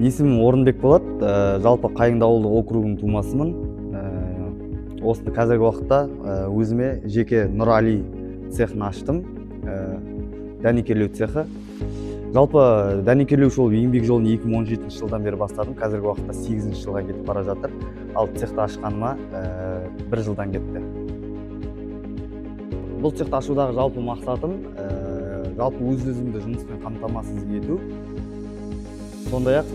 Есімім Орынбек болады. Жалпы Қайыңды ауылдық округінің тумасымын. Осы қазіргі уақытта өзіме жеке Нұрали цехын аштым. Дәнекерлеу цехы. Жалпы дәнекерлеуші болып еңбек жолын 2017 жылдан бері бастадым. Қазіргі уақытта 8 жылға кетіп бара жатыр. Ал цехты ашқаныма бір жылдан кетті. Бұл цехты ашудағы жалпы мақсатым жалпы өз өзімді жұмыспен қамтамасыз ету, сондай ақ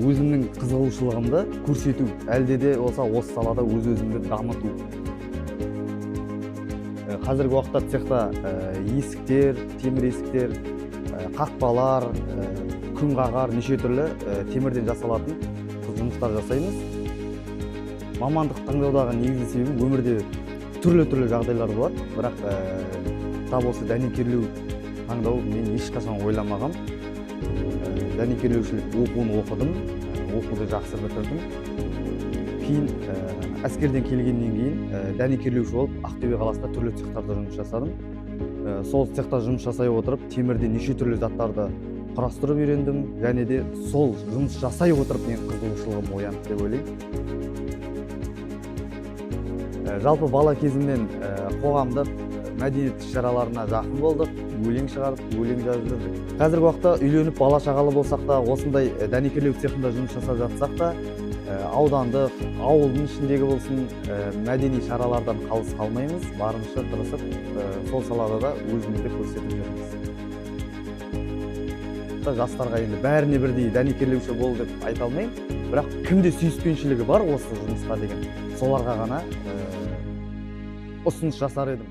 өзімнің қызығушылығымды көрсету, әлде де болса осы салада өз өзімді дамыту. Қазіргі уақытта цехта есіктер, темір есіктер, қақпалар, күнқағар, неше түрлі темірден жасалатын жұмыстар жасаймыз. Мамандық таңдаудағы негізгі себебім, өмірде түрлі түрлі жағдайлар болады, бірақ тап осы дәнекерлеу таңдау мен ешқашан ойламағам. Дәнекерлеушілік оқуын оқыдым, оқуды жақсы бітірдім. Кейін әскерден келгеннен кейін дәнекерлеуші болып Ақтөбе қаласында түрлі цехтарда жұмыс жасадым. Сол цехта жұмыс жасай отырып, темірден неше түрлі заттарды құрастырып үйрендім және де сол жұмыс жасай отырып менің қызығушылығым оянды деп ойлаймын. Жалпы бала кезімнен қоғамдық, мәдениет іс шараларына жақын болдық, өлең шығарып, өлең жазып жүрдік. Қазіргі уақытта үйленіп, бала шағалы болсақ та, осындай дәнекерлеу цехында жұмыс жасап жатсақ та, аудандық, ауылдың ішіндегі болсын, мәдени шаралардан қалыс қалмаймыз. Барынша тырысып, сол салада да өзімізді көрсетіп жүрміз. Жастарға енді бәріне бірдей дәнекерлеуші бол деп айта алмаймын, бірақ кімде сүйіспеншілігі бар осы жұмысқа деген, соларға ғана ұсыныс жасар едім.